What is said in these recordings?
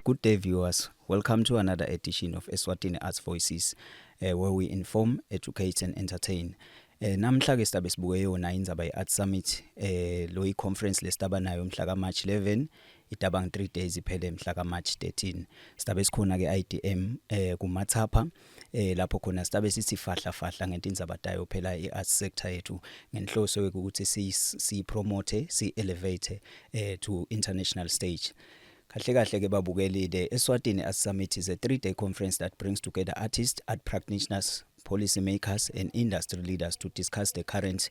Good day, viewers. Welcome to another edition of Eswatini Arts Voices, where we inform, educate and entertain. Namhla ke sidabe sibuke yona indzaba ye-Art Summit, lo i-conference lesitaba nayo mhla ka March 11, idaba ngi 3 days, iphele mhla ka March 13. Sidabe sikhona ke IDM kuMatsapha, lapho khona sidabe sithi fahla fahla ngentindzaba tayo phela i-art sector yethu, ngenhloso yokuthi si promote, si elevate to international stage. Kahle kahle ke babukeli, the Eswatini Arts Summit is a 3-day conference that brings together artists, art practitioners, policy makers and industry leaders to discuss the current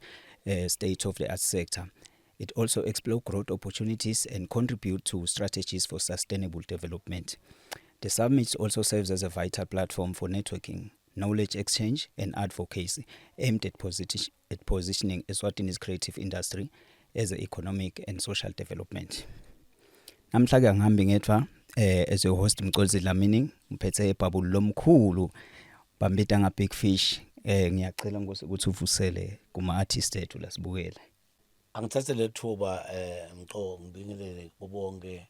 state of the arts sector. It also explore growth opportunities and contribute to strategies for sustainable development. The summit also serves as a vital platform for networking, knowledge exchange and advocacy aimed at positioning Eswatini's creative industry as an economic and social development. Namhla ke angihambi ngedwa, as your host Mxolisi Dlamini, ngiphethe ibhabulu lomkhulu, bambita nga Big Fish. Ngiyacela Nkosi ukuthi uvusele kuma artist ethu lasibukele. Angithathe lethuba, Mxo, ngibingelele kubonke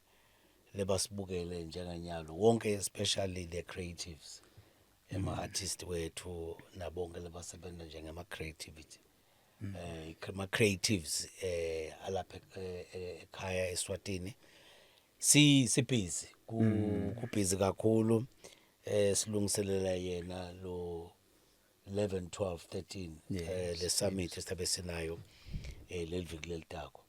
lebasibukele njenganyalo wonke, especially the creatives, ema artist wethu nabonke lebasebenza njengema creativity, ama creatives alapha ekhaya eSwatini. Si busy, ku busy kakhulu, silungiselela yena lo 11, 12, 13, le summit esibe sinayo leliviki lelitako.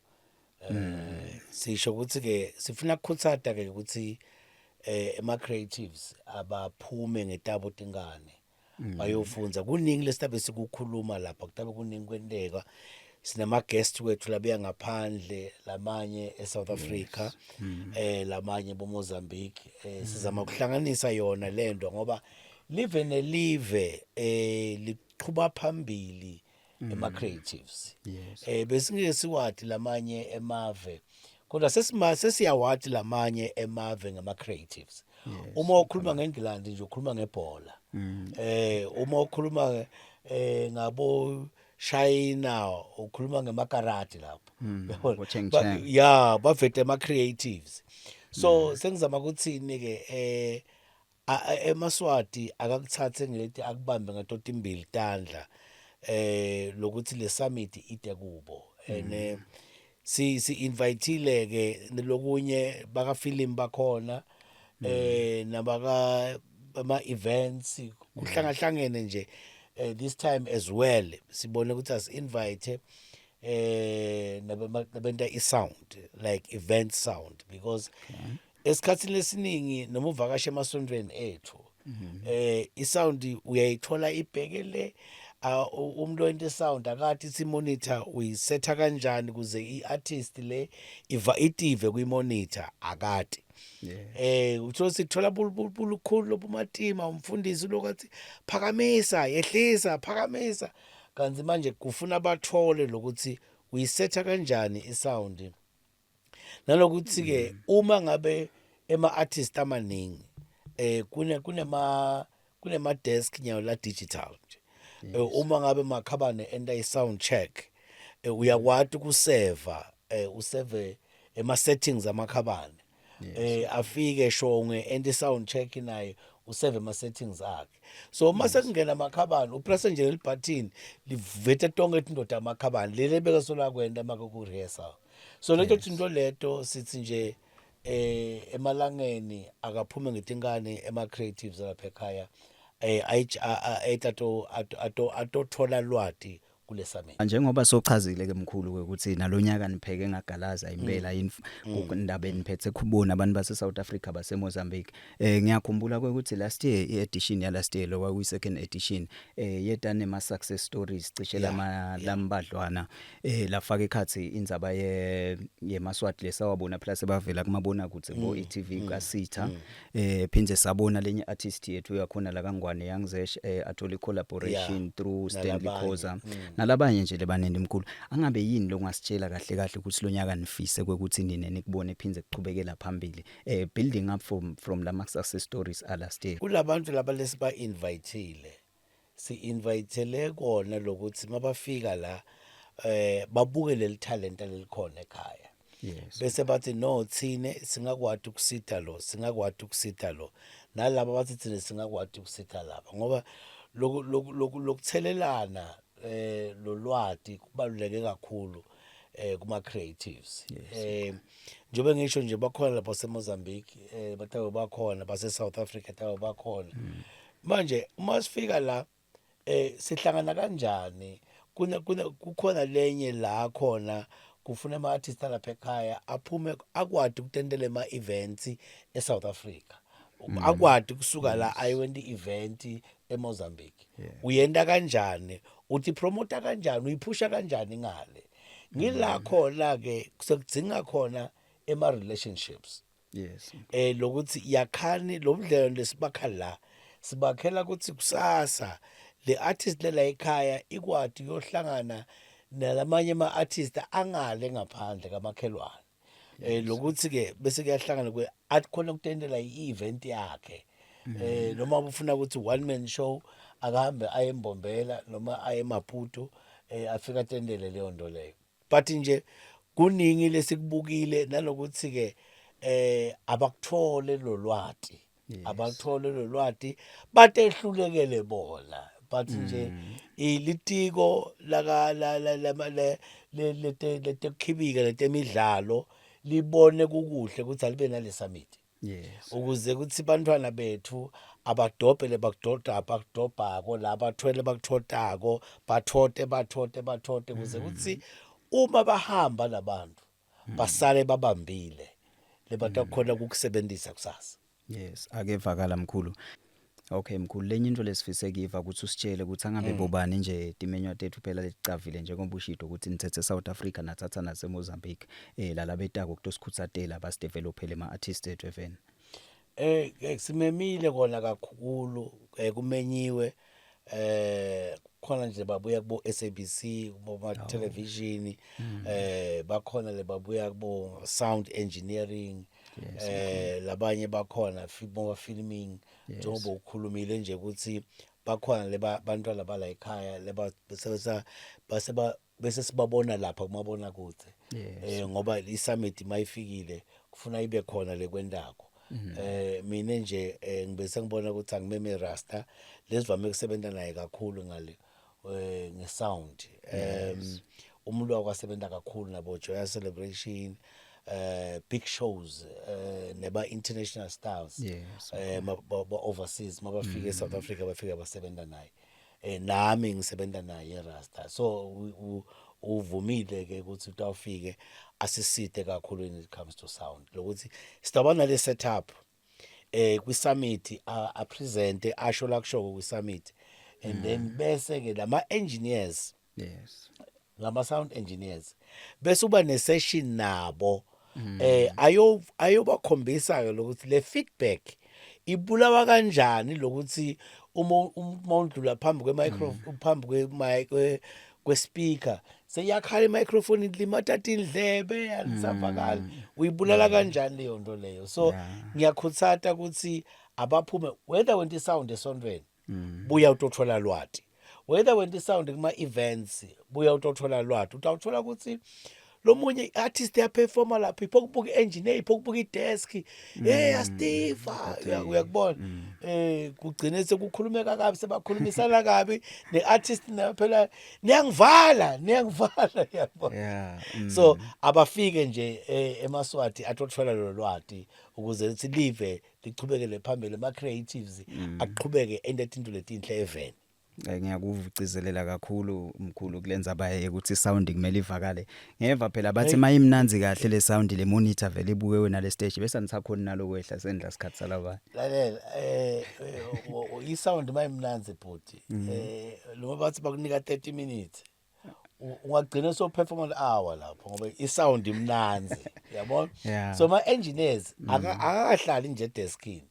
Sisho ukuthi ke sifuna ukukhuthata ke ukuthi ema creatives abaphume ngetabo tingane bayofunza. Kuningi lesitabe sikukhuluma lapha, kutabe kuningi kwenteka. Sinama guest wethu labuya ngaphandle, lamanye eSouth Africa, lamanye boMozambique. Sizama ukuhlanganisa yona lento ngoba live nelive liqhuba phambili ema creatives. Besingeke siwathi lamanye emave, kodwa sesiyawati lamanye emave ngama creatives. Uma ukhuluma ngeNgilandi nje, ukhuluma ngebhola. Uma ukhuluma ngabo China, ukhuluma ngemakarati lapho. Uyabona? Bo-Cheng Cheng. Ya, bavete ama creatives. So sengizama ukuthini ke, emaSwati akakuthathe ngeti akubambe ngatotimbili tandla lokuthi le summit ide kubo, and si inviteile ke lokunye baka film bakhona, nabaka ama events kuhlangahlangene nje. This time as well sibone ukuthi as invite nabenta i-sound, like event sound, because esikhathini lesiningi noma uvakasha emasontweni ethu, isound uyayithola ibhekele. Umuntu wento sound akathi ithi monitor uyisetha kanjani kuze iartist le iva itive kwi-monitor, akati. Uthola sithola bulukhulu lobumatima, umfundisi lokathi phakamisa, yehlisa, phakamisa, kanti manje kufuna bathole lokuthi uyisetha kanjani isound, nalokuthi ke uma ngabe ema artist amaningi, kunema desk nyawo la digital nje. Uma ngabe Makhabane enta i sound check, uyakwati ukuseva, useve ema settings amakhabane, afike Shongwe ente sound check naye, useve ama settings akhe. So uma sekungena amakhabane, upress nje leli button, livete tonke indoda amakhabane lele beka sola kwenta maka ku rehearsal. So leto tinto leto sithi nje emalangeni akaphume ngetinkani ema creatives lapha ekhaya, ayitato atothola lwati kule summit. Njengoba sochazile ke mkhulu ke ukuthi nalonyaka nipheke ngagalaza impela indaba eniphethe kubona abantu base South Africa, base Mozambique. Ngiyakhumbula ukuthi last year, i-edition ya last year, lo kwakuyi second edition, yeta nema success stories cishe lama lambadlwana, lafaka ekhathi indzaba ye yemaSwati lesawabona phela sebavela kumabona kude bo e-TV kaSitha. Phindze sabona lenye artist yethu yakhona la kaNgwane, Young Zesh, athola collaboration through Stanley Nalabanye. Khoza nalabanye nje lebaneni. Mkhulu, angabe yini longasitshela kahle kahle ukuthi lonyaka nifise kwekuthi nine nikubone phindze kuchubekela phambili, building up from lama success stories a last year? Kulabantu laba lesiba inviteile, si invitele kona lokuthi mabafika la babuke leli talent lelikhona ekhaya. Bese bathi, "No, thine singakwati ukusita lo, singakwati ukusita lo," nalaba bathi, "Thine singakwati ukusita laba," ngoba loku lokuthelelana lolwati kubaluleke kakhulu kuma creatives. Njengoba ngisho nje, bakhona lapha seMozambique, batabe bakhona base South Africa, tabe bakhona. Manje uma sifika la, sihlangana kanjani? Kuna kuna kukhona lenye la khona kufuna ama artists alapha ekhaya aphume, akwati ukutentela ema events eSouth Africa, akwati kusuka la ayewenta i-event eMozambique. Uyenta kanjani? Uthi promota kanjani? Uyiphusha kanjani ngale? Ngila khona ke sekudzinga khona ema relationships. Lokuthi yakhani lo budlelwano lesibakha la, sibakhela ukuthi kusasa le artist lela ekhaya ikwati kuyohlangana nalamanye ama artist angale ngaphandle kamakhelwane, lokuthi ke bese kuyahlangana kwe athi khona kutendela i-event yakhe, noma ufuna ukuthi one man show, akahambe aye eMbombela noma aye eMaputo, afika atendele leyo nto leyo. But nje kuningi lesikubukile nalokuthi ke abakuthole lolwati, abakuthole lolwati, batehlulekele bona. But nje ilitiko laka la la la le le letekukhibika letemidlalo libone kukuhle ukuthi alibe nale summit ukuze kuthi bantwana bethu abadobhe lebakudoda, abakudobhako la bathwele bakuthotako, bathote, bathote, bathote, ukuze kuthi uma bahamba labantu basale babambile lebatakhona ukukusebenzisa kusasa. Yes, akevakala mkhulu. Okay mkhulu, lenye into lesifise kuyiva ukuthi usitshele ukuthi angabe bobani nje timenywa tethu phela leticavile, njengoba ushido ukuthi nithethe South Africa, nathatha nase Mozambique, lalabetako kutosikhutsatela basidevelopele ama artists ethu even. Simemile kona kakhulu, kumenyiwe khona nje babuya kubo SABC, kubo ma television, bakhona le babuya kubo sound engineering, labanye bakhona bo filming, njengoba ukhulumile nje ukuthi bakhona leba bantwana bala ekhaya leba bese base bese sibabona lapha kumabona kude, ngoba i-summit mayifikile kufuna ibe khona lekwendako. Mina nje ngibese ngibona ukuthi angimeme Rasta lesivame kusebenza naye kakhulu ngale ngesound, umuntu wakwasebenza kakhulu nabo Joyous Celebration, big shows, neba international stars ba overseas mabafika eSouth Africa bafika basebenza naye, nami ngisebenza naye Rasta. So uvumile ke ukuthi utawufike asisite kakhulu when it comes to sound, lokuthi sitaba nale setup kwi summit, a present, asho la kushoko kwi summit, and then bese ke lama engineers, lama sound engineers, bese uba ne session nabo, ayo ayobakhombisa ke lokuthi le feedback ibulawa kanjani, lokuthi uma undlula phambi kwe micro, phambi kwe mic, kwe speaker, seyakhala i-microphone, ilimata indlebe, alisavakali, uyibulala kanjani leyo nto leyo. So ngiyakhuthata ukuthi abaphume, whether wenta isound esontweni, buya utothola lwati, whether wenta isound kuma events, buya utothola lwati. Utawuthola ukuthi lo munye artist yaperforma lapha, iphokubuka i-engineer, iphokubuka i-desk, hey, astiva, uyakubona, kugcine sekukhulumeka kabi, sebakhulumisana kabi ne-artist nayo phela, "Niyangivala, niyangivala," uyabona? So abafike nje eMaswati atothola lo lwati ukuze lithi live lichubekele phambili, ama creatives aqhubeke ente into letinhle eveni. Ngiyakuvucizelela kakhulu mkhulu kulenza baye ukuthi sound kumele ivakale. Ngeva phela bathi mayimnanzi kahle le sound, le monitor vele ibuke wena le stage, bese anisakhona nalokwehla sendla isikhathi salaba. Lalela, i-sound mayimnanzi bhuti, noma bathi bakunika 30 minutes, ungagcina so perform an hour lapho ngoba i-sound imnanzi, yabona? So ma engineers akakahlali nje edeskini,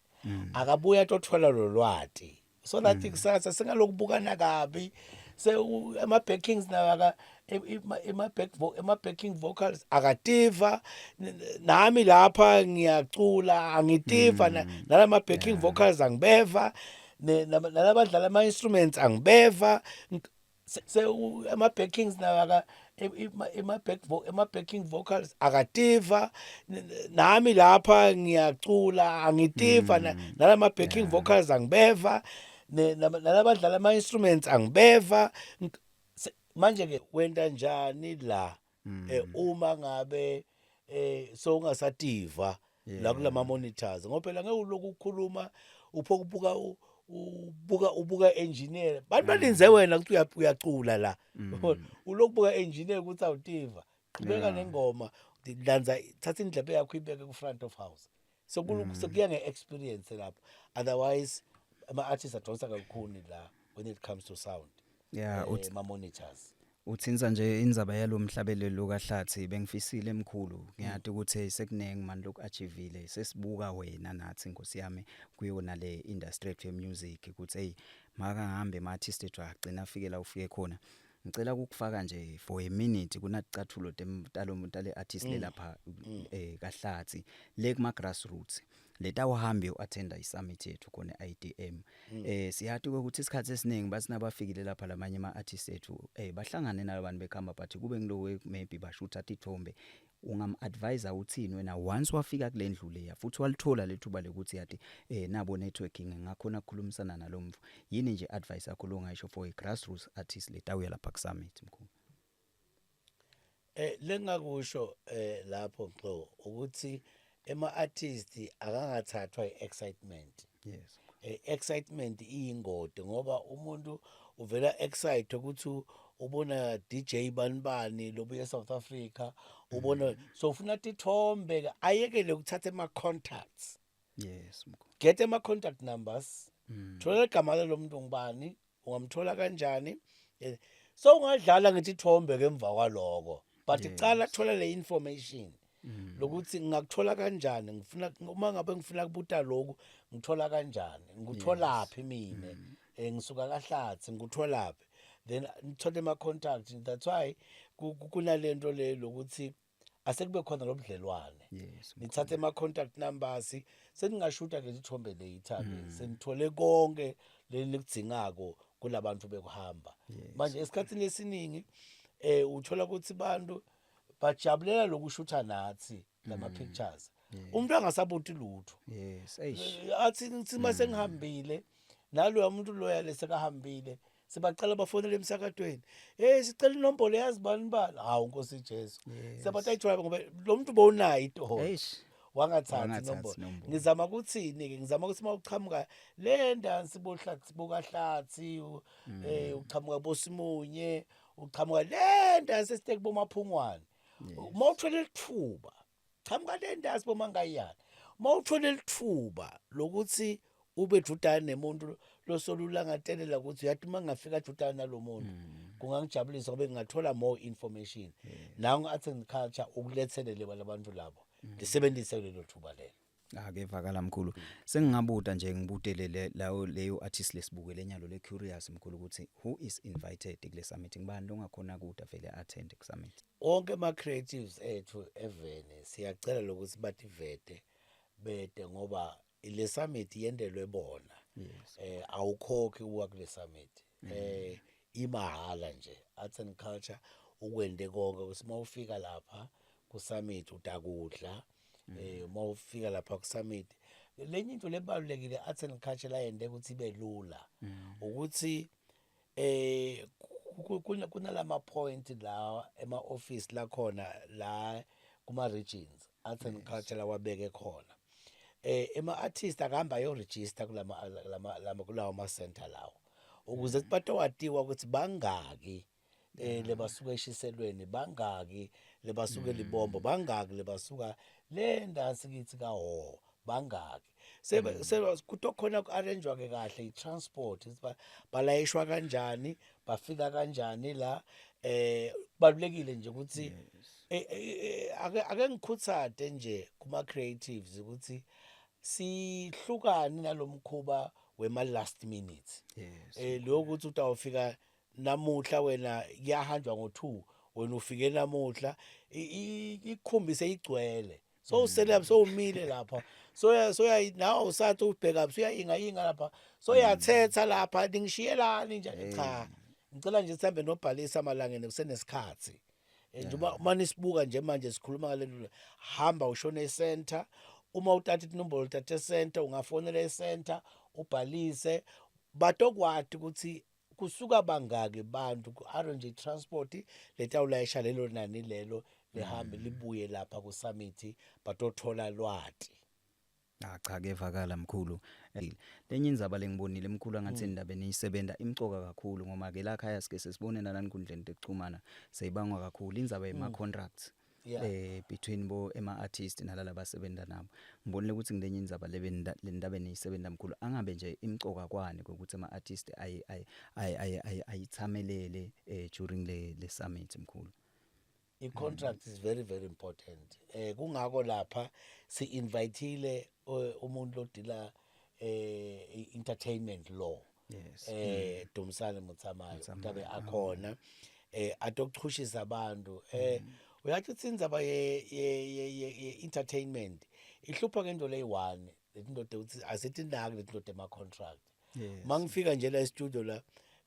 akabuya atothola lo lwati so that kusasa singalokubukana kabi, se ama backings nawo aka ema backing vocals akativa, nami lapha ngiyacula angitiva, nalama backing vocals angibeva, nalabadlala ama instruments angibeva, se ama backings nawo aka Ema back ema backing vocals akativa. Nami lapha ngiyacula, angitiva nalama backing vocals angibeva, nalabadlala ama instruments angibeva. Manje ke wenta njani la uma ngabe so ungasativa la kulama monitors? Ngoba phela ngeke uloku ukukhuluma upho kubuka ubuka ubuka engineer, bantu balinze wena ukuthi uyacula la, uloku buka engineer ukuthi awutiva. Qhubeka nengoma, lanza, thatha indlebe yakho ibeke ku front of house. So sekuya nge-experience lapho, otherwise ama-artists adonsa kakhulu la when it comes to sound, ma-monitors. Uthinsa nje indzaba yalomhlabelelo kaHlathi. Bengifisile emkhulu, ngiyati ukuthi sekunengi manje lokhu achievile, sesibuka wena nathi, Nkosi yami, kuyona le industry yethu ye-music ukuthi hey, maka ngihambe ma artist ethu agcina afike la ufike khona. Ngicela ukukufaka nje for a minute kunacathulo talo tale artist le lapha kaHlathi le kuma grassroots letawuhambe uattenda i-summit yethu khona e-IDM. Siyati ukuthi isikhathi esiningi bathi nabafikile lapha lamanye ama artists ethu bahlangane nalabantu bekhamba, but kube ngilowe maybe bashutha tithombe. Ungam-advise uthini wena once wafika kule ndlu leya futhi walithola lethuba lekuthi yathi nabo networking ngakhona ukukhulumisana nalomvu? Yini nje advice yakho longayisho for a grassroots artist letawuya lapha ku summit, mkhulu? Lengakusho lapho Xo ukuthi ema artist akangathathwa iexcitement. Excitement iyingodi ngoba umuntu uvela excited ukuthi ubona DJ bani bani lobuye South Africa, ubona so ufuna tithombe, ayekele ukuthatha ama contacts. Mkhulu. Get ama contact numbers, thola igama lalo muntu, ngubani, ungamthola kanjani. So ungadlala ngithi ithombe ke emva kwaloko, but cala thola le information lokuthi ngingakuthola kanjani, ngifuna uma ngabe ngifuna kubuta lokhu, ngithola kanjani, ngikutholaphi mina, ngisuka kaHlathi, ngikutholaphi? Then ngithole ama contacts. That's why kunalento le lokuthi asekube khona lobudlelwane. Nithathe ama contact numbers, seningashuta ngezithombe later ke senithole konke lenikudingako kulabantu bekuhamba. Manje esikhathini esiningi uthola ukuthi bantu bajabulela lokushutha nathi lama pictures, umuntu angasabuti lutho. Yes, eish. Athi ngithi mase ngihambile naloya muntu loya lesekahambile, sebaqala bafonele emsakatweni, "Hey, sicela inombolo yazi bani bani." Hawu, Nkosi Jesu! Sebathi ayithola ngoba lo muntu bowunayo itoho. Eish. Wangathathi Wangathathi inombolo. Inombolo. Ngizama ukuthini ke? Ngizama ukuthi mawuqhamuka le ndansi bohlathi bokaHlathi, uqhamuka boSimunye, uqhamuka le ndansi esiteki boMaphungwane, mawuthola lithuba, qhamuka le ndansi boMangayana, mawuthola lithuba lokuthi ube dudane nemuntu losolula ngatelela ukuthi uyathi uma ngingafika dudane nalo muntu kungangijabulisa ngoba ngingathola more information. Nangu Arts and Culture ukulethele leba labantu labo, lisebenzise lelo thuba lelo. Ake vakala mkhulu, sengingabuta nje, ngibutele lawo leyo artist lesibukele nyalo le curious mkhulu ukuthi who is invited kule summit? Ngibani longakhona kuda vele attend ku summit? Wonke ama creatives ethu evene siyacela lokuthi bativete bede ngoba le summit yendelwe bona. Awukhokhi uwa kule summit, imahala nje. Arts and Culture ukwende konke ukuthi mawufika lapha ku summit utakudla. Mawufika lapha ku summit, lenye into lebalulekile Arts and Culture la yende ukuthi ibe lula ukuthi kunalama point la ema office la khona la kuma regions Arts and Culture la wabeke khona. Ema artists akahamba ayo register kulama kulawo ma center lawo ukuze batowatiwa ukuthi bangaki lebasuka eShiselweni, bangaki lebasuka eLibombo, bangaki lebasuka le ndansi kithi kaHho, bangaki. Sebe kutokhona ku-arrangewa ke kahle i-transport ukuthi balayishwa kanjani, bafika kanjani la. Kubalulekile nje ukuthi ake ngikhuthade nje kuma creatives ukuthi sihlukane nalomkhuba wema last minute. Lokhu ukuthi utawufika namuhla wena, kuyahanjwa ngo2, wena ufike namuhla, ikukhombise igcwele, so usele lapha, sowumile lapha, soya soya nawe usathi ubheka, usuyayinga yinga lapha, soyathetha lapha, ningishiyelani nje. Cha, ngicela nje sihambe nobhalisa amalangeni kusenesikhathi. Njengoba uma nisibuka nje manje sikhuluma ngale nto, hamba ushone e-center. Uma uthatha inombolo, uthatha e-center, ungafonela e-center ubhalise, batokwati ukuthi kusuka bangaki bantu, ku-arrange i-transport letawulayisha lelo nani lelo, lihambe libuye lapha ku-summit, batothola lwati. Ah cha, kevakala mkhulu. Lenye indzaba lengibonile mkhulu, angathi indaba eniyisebenta imcoka kakhulu, ngoba ke la khaya sike sesibone nalana kundleni tekuchumana seyibangwa kakhulu indzaba yema contracts between bo ema artist nalaba basebenza nabo. Ngibonile ukuthi ngilenye indzaba lebenda lendaba eniyisebenta mkhulu, angabe nje imcoka kwani ukuthi ama artist ayi ayi ayi ayithamelele during le summit, mkhulu? I-contract is very very important. Kungako lapha si-invitile umuntu lodila entertainment law, Dumisane Motsamai, utabe akhona atokuchushisa abantu. Uyathi uthi indzaba ye entertainment ihlupha ngento leyi-one, letindoda ukuthi asitinaki letindoda ema-contract. Mangifika nje la e-studio la,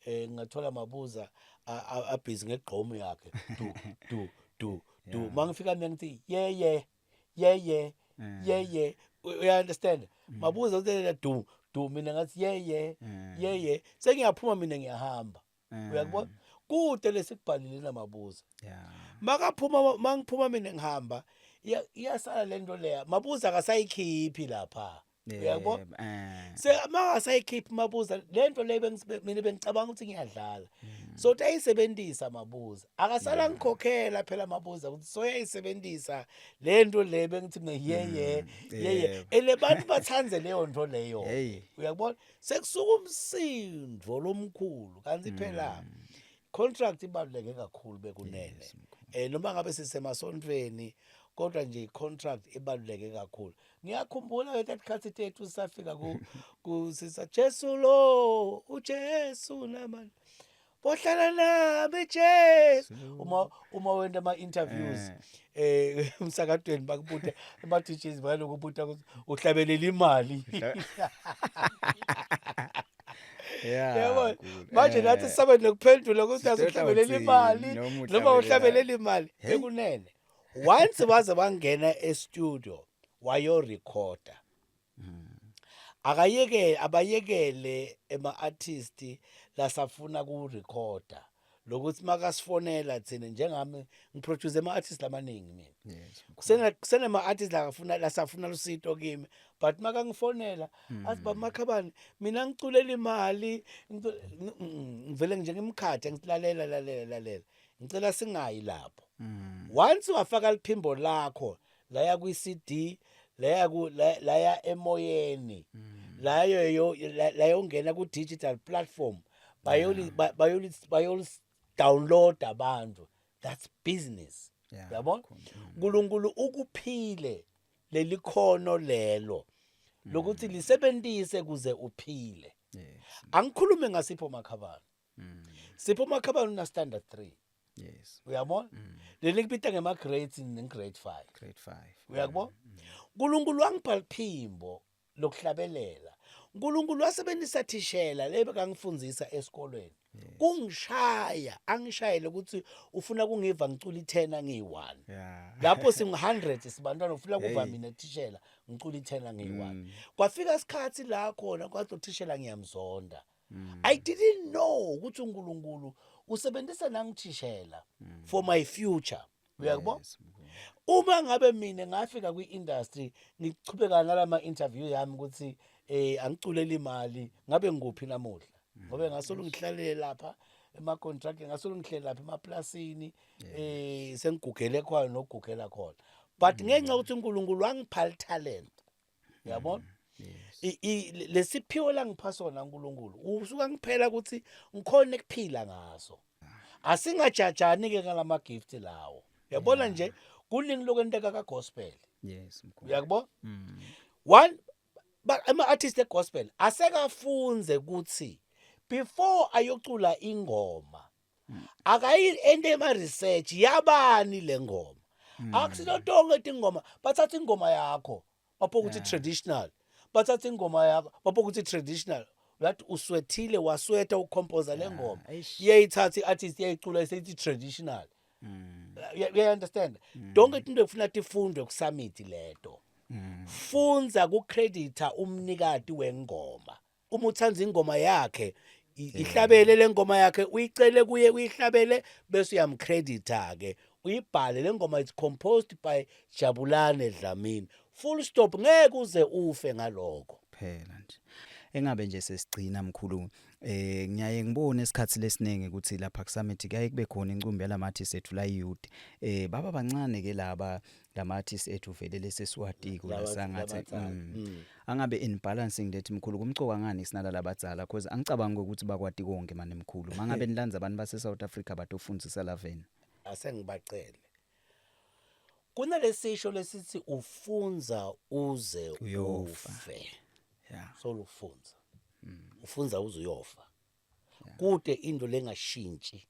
ngingathola Mabuza abhizi ngegqomu yakhe, du du du du. Mangifika mina ngithi, "Yeah yeah yeah yeah yeah." Uya understand? Mabuza uthi du du, mina ngathi, Yeah yeah yeah." Sengiyaphuma mina, ngiyahamba. Uyakubona kude lesikubhalile namabuza. Makaphuma, mangiphuma mina ngihamba, iyasala lento leya. Mabuza akasayikhiphi lapha, uyakubona? Se mangasayikhiphi Mabuza lento le, mina bengicabanga ukuthi ngiyadlala, so utayisebenzisa Mabuza, akasala ngikhokhela phela Mabuza ukuthi soyayisebenzisa lento le bengithi mina, Yeah yeah yeah yeah." Ele bantu bathanze leyo nto leyo. Hey. Uyakubona, sekusuka umsindo lomkhulu, kanti phela contract ibaluleke kakhulu bekunene. Noma ngabe sisemasontweni, kodwa nje i-contract ibaluleke kakhulu. Ngiyakhumbula ke esikhathi tethu safika ku sisa Jesu lo, uJesu namani bohlala nami Jesu. Uma wenta ama interviews emsakadweni, bakubuta ama DJs, bayalokubuta ukuthi uhlabelela imali. Yabo, manje nathi sisabe nokuphendula ukuthi Sithetha asuhlabelela uthini, imali noma noma uhlabelela- uhlabelela imali. Hey. Bekunene once waze wangena e-studio wayorekhoda, akayekele, abayekele ema-artist lasafuna kurekhoda lokuthi makasifonela thina. Njengami ngiproduce ama-artist lamaningi mina. Kusenema-artist lakafuna, lasafuna lusito kimi, but makangifonela athi, "Baba Makhabane, mina ngiculela imali," ngivele nje ngimkhathe, ngithi, "Lalela, lalela, lalela, ngicela singayi lapho. Once wafaka liphimbo lakho laya kwi-CD, laya ku laya emoyeni, layo yo layongena ku digital platform, bayoli bayoli bayoli download abantu, that's business." Uyabona, uNkulunkulu ukuphile leli khono lelo lokuthi lisebenzise kuze uphile. Angikhulume ngaSipho Makhabane. Sipho Makhabane una standard 3. Uyabona, leli kubita ngema grades, ne grade 5. Grade 5. Uyakubona, uNkulunkulu wangipha liphimbo lokuhlabelela. uNkulunkulu wasebenzisa thishela lebe kangifundzisa esikolweni kungishaya, angishayele ukuthi ufuna kungiva ngicula i-tenor ngiyi-one. Lapho singu-100 sibantwana, ufuna kuva Hey. mina thishela ngicula i-tenor ngiyi-one. Kwafika isikhathi la khona kwathi uthishela ngiyamzonda. I didn't know ukuthi uNkulunkulu usebenzisa nangithishela for my future, uyakubona? Yes, mkhulu. Uma ngabe mina ngafika kwi-industry ngichubeka nalama interview yami ukuthi angiculele imali, ngabe ngikuphi namuhla? Ngoba ngasolo ngihlalele lapha ema-contract, ngasolo ngihleli lapha emaplasini, sengigugele khona nokugugela khona, but ngenxa yokuthi uNkulunkulu wangipha talent, uyabona? Lesiphiwo langipha sona uNkulunkulu usuka ngiphela ukuthi ngikhona ukuphila ngaso. Asingajajani ke ngalama gift lawo, uyabona nje, kuningi lokwenteka ka gospel. Yes, mkhulu. Uyakubona, one ama artist e gospel asekafunze ukuthi before ayocula ingoma akayi ente ema research yabani le ngoma. Akusilo tonke tingoma bathatha ingoma yakho bapho ukuthi traditional, bathatha ingoma yakho bapho ukuthi traditional, uyathi uswethile, waswetha ucomposer le ngoma, Eish. iyayithatha i-artist, iyayicula, iseyithi traditional. You understand? Donke into ekufuna tifundwe ku summit leto. Fundza ku credita umnikati wengoma. Uma uthanda ingoma yakhe ihlabele lengoma yakhe, uyicele kuye uyihlabele, bese uyamcredita ke, uyibhale le ngoma, "It's composed by Jabulane Dlamini," full stop. Ngeke uze ufe ngalokho. Phela nje engabe nje sesigcina, mkhulu, ngiyaye ngibone isikhathi lesiningi ukuthi lapha kusummit kuyaye kube khona incumbi yalama artists ethu la youth, baba bancane ke laba lama artists ethu vele leseswati Laba- kulasangathi labadzala. Angabe in balancing that, mkhulu, kumcoka ngani sinala labadzala? Because angicabanga ukuthi bakwati konke manje, mkhulu, mangabe nilandza abantu base South Africa batofundisa laveni. Asengibacele, kunalesisho lesithi ufunza uze Uyofa. ufe. Solufunza, ufunza uze uyofa, kude into lengashintshi.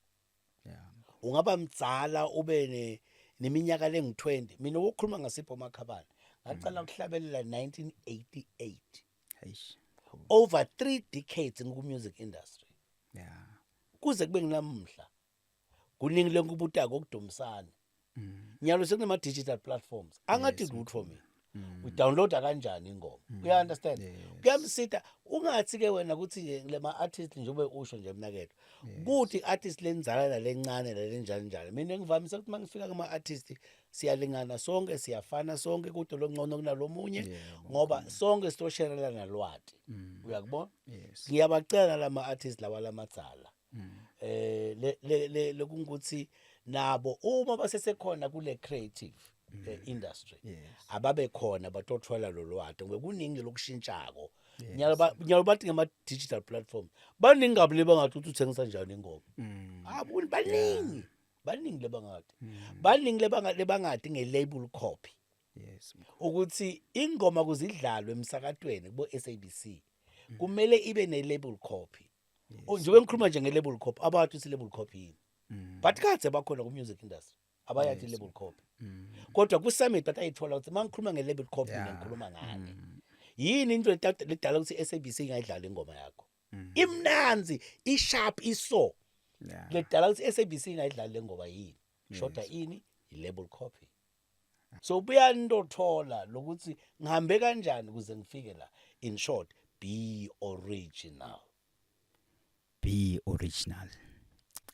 Ungaba mdzala, ube neminyaka lengu-20. Mina ukukhuluma ngasipho Makhabane, ngacala ukuhlabelela 1988. Eish. Over 3 decades ngiku-music industry. Kuze kube nginamuhla kuningi lenkubutako okudumisana. Nyalo sekunema-digital platforms, angathi lutho mina, udownloada kanjani ingoma, uya-understand? Kuyamsita. Ungathi-ke wena ukuthi nje lema-artist, njengoba usho nje mnakethu, kuthi i-artist lenzala nalencane nalenjani njani, mina ngivamise ukuthi uma ngifika kuma-artist siyalingana sonke, siyafana sonke, kude longcono kunalomunye, ngoba sonke sitosherelana lwati, uyakubona? Yes. Ngiyabacela lama artists lawa lamadzala le le lokungukuthi nabo uma basesekhona kule creative industry, ababe khona batothola lo lwati, ngoba kuningi lokushintshako nyalo. Nyalo bathi ngama digital platform, baningi kabi lebangathi ukuthi uthengisa njani ingoma. Ah, baningi, baningi lebangathi, baningi lebangati nge-label copy, ukuthi ingoma kuzidlalwe emsakatweni kubo SABC kumele ibe ne-label copy. Oh, njengoba ngikhuluma nje nge-label copy, abathi ukuthi label copy yini, but kade bakhona ku-music industry abayathi i-label copy, kodwa ku-summit batayithola ukuthi uma ngikhuluma nge-label copy mina ngikhuluma ngani, yini into ledala ukuthi i-SABC ingayidlali ingoma yakho imnanzi, isharp, iso ledala ukuthi i-SABC ingayidlali le ngoma, yini shoda, ini i-label copy. So buya nitothola lokuthi ngihambe kanjani ukuze ngifike la. In short, be original. Be original.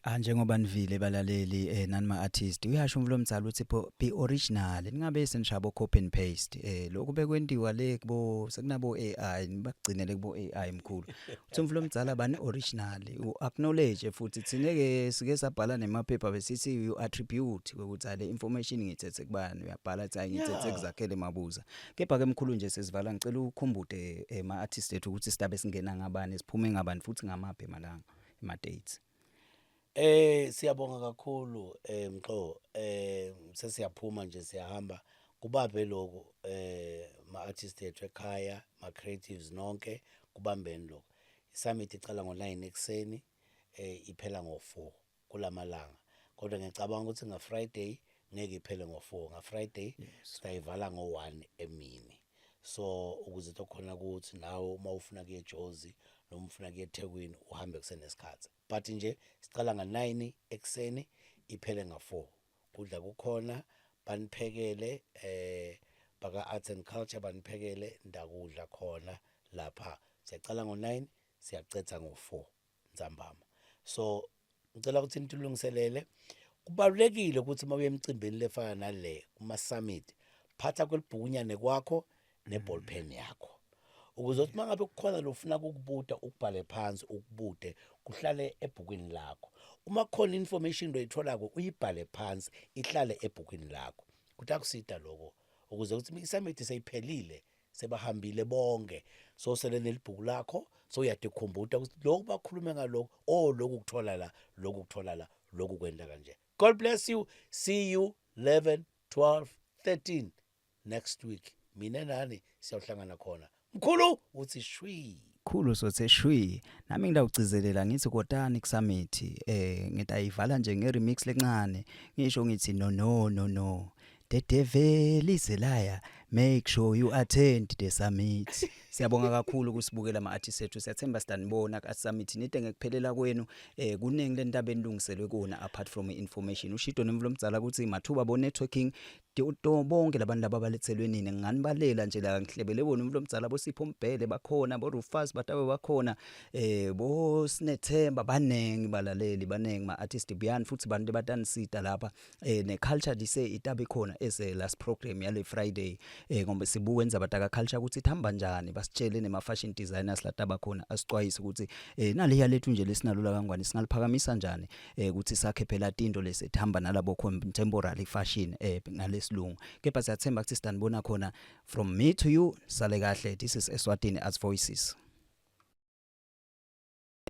Ah, njengoba nivile balaleli, nani ma artist, uyasho umvulo omdzala uthi be original, ningabe senishabo copy and paste. Lokhu bekwentiwa le kubo sekunabo AI, nibagcinele kubo AI. Mkhulu, uthi umvulo omdzala bani original, u acknowledge futhi. Thine ke sike sabhala nemaphepha besithi you attribute ukuthi le information ngithethe kubani, uyabhala athi hayi, ngithethe kuzakhele mabuza. Kepha ke mkhulu, nje sesivala, ngicela ukhumbute ema artist ethu ukuthi sidabe singena ngabani, siphume ngabani, futhi ngamaphi emalanga, ema dates. Siyabonga kakhulu, Mxo. Sesiyaphuma nje, siyahamba. Kubabe lokho ma artists ethu ekhaya, ma creatives nonke, kubambeni lokho. Isummit iqala ngo9 ekseni, iphela ngo4 kulamalanga. Kodwa ngiyacabanga ukuthi nga Friday ngeke iphele ngo4. Nga Friday siyayivala ngo1 emini. So ukuze tokhona ukuthi nawe uma ufuna kuye eJozi noma ufuna kuye eThekwini uhambe kusenesikhathi. But nje sicala nga9 ekseni, iphele nga4. Kudla kukhona, baniphekele baka Arts and Culture, baniphekele ndakudla khona lapha. Siyacala ngo9, siyacetha ngo4 ntsambama. So ngicela ukuthi nitulungiselele. Kubalulekile ukuthi uma uye emcimbini lefana nale kuma summit, phatha kwelibhukunyane kwakho neball pen yakho, ukuze uthi mangabe kukhona lofuna ukukubuta ukubhale phansi, ukubude kuhlale ebhukwini lakho. Uma kukhona information loyitholako uyibhale phansi, ihlale ebhukwini lakho. Kutakusida lokho ukuze ukuthi isummit seyiphelile, sebahambile bonke, so sele nelibhuku lakho, so uyadikhumbuta ukuthi lokhu bakhulume ngalokhu, oh, lokhu kuthola la, lokhu kuthola la, lokhu kwenta kanje. God bless you. See you 11, 12, 13 next week. Mina nani siyawuhlangana khona. Mkhulu uthi shwi. Khulu sothe shwi. Nami ngidawugcizelela ngithi kotani kusummit. Ngithi ayivala nje nge remix lencane, ngisho ngithi no, no, no, no. The devil is a liar. Make sure you attend the summit. Siyabonga kakhulu kusibukela ama artists ethu. Siyathemba sitanibona ku summit nide ngekuphelela kwenu. Kuningi lentaba enilungiselwe kona apart from information. Ushido nemvulo mdzala ukuthi mathuba bo networking to bonke labantu laba abalethelwe nini nganibalela nje la ngihlebele bona umlo mdzala bo Sipho Mbhele bakhona, bo Rufus batabe bakhona, bo Sinethemba, banengi balaleli, banengi ma artist buyani futhi bantu batanisita lapha. Ne culture dise itabe khona as a last program yale Friday, ngoba sibuke indzaba taka culture ukuthi ithamba njani, basitshele nema fashion designers lataba khona, asicwayise ukuthi naliya lethu nje lesinalo la kangwane singaliphakamisa njani, ukuthi sakhe phela tinto lesithamba nalabo contemporary fashion ngalesilungu. Kepha siyathemba ukuthi sitanibona khona. From me to you, sale kahle. This is Eswatini Arts Voices.